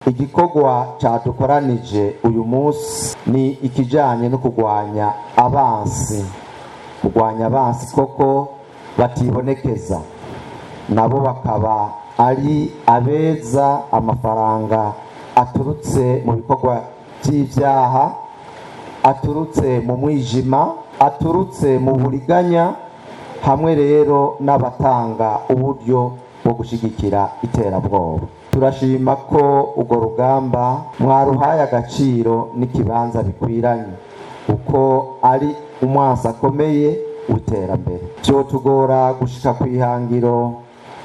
Igikorwa cyadukoranije uyu munsi ni ikijyanye no kurwanya abansi, kurwanya abansi koko batibonekeza, nabo bakaba ari abeza amafaranga aturutse mu bikorwa by'ibyaha, aturutse mu mwijima, aturutse mu buriganya, hamwe rero n'abatanga uburyo bwo gushyigikira iterabwoba. Turashima ko urwo rugamba mwaruhaye agaciro n'ikibanza bikwiranye, kuko ari umwansi akomeye w'iterambere. Byotugora gushika ku ihangiro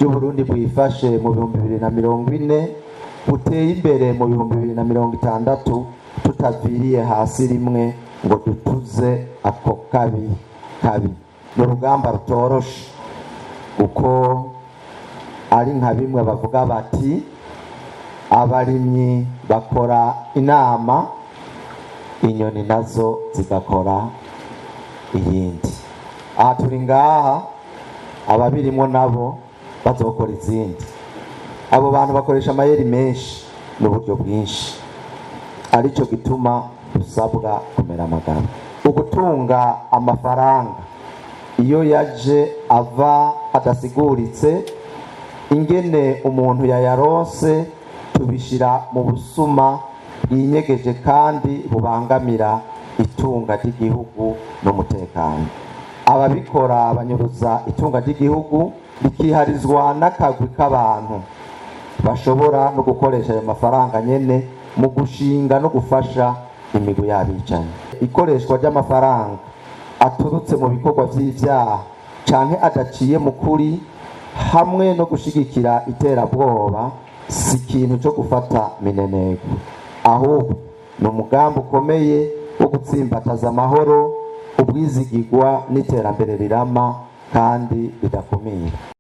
ry'Uburundi bwifashe mu 2040, buteye imbere mu 2060, tutaviriye hasi rimwe ngo dutuze ako kabi kabi. Ni urugamba rutoroshe, kuko ari nka bimwe bavuga bati abarimyi bakora inama, inyoni nazo zigakora iyindi. Aha turi ngaha, ababirimwo nabo bazokora izindi. Abo bantu bakoresha amayeri menshi n'uburyo bwinshi, aricyo gituma dusabwa kumera amagabo. Ugutunga amafaranga iyo yaje ava adasiguritse ingene umuntu yayaronse, tubishyira mu busuma bwinyegeje kandi bubangamira itunga ry'igihugu n'umutekano. Ababikora banyuruza itunga ry'igihugu rikiharizwa n'akagwi k'abantu bashobora no gukoresha ayo mafaranga nyene mu gushinga no gufasha imigwi y'abicanyi. Ikoreshwa ry'amafaranga aturutse mu bikorwa vy'ivyaha canke adaciye mu kuri, hamwe no gushigikira iterabwoba, si ikintu cyo gufata minenegwe, ahubwo ni umugambi ukomeye wo gutsimbataza amahoro, ubwizigirwa n'iterambere rirama kandi ridakumira.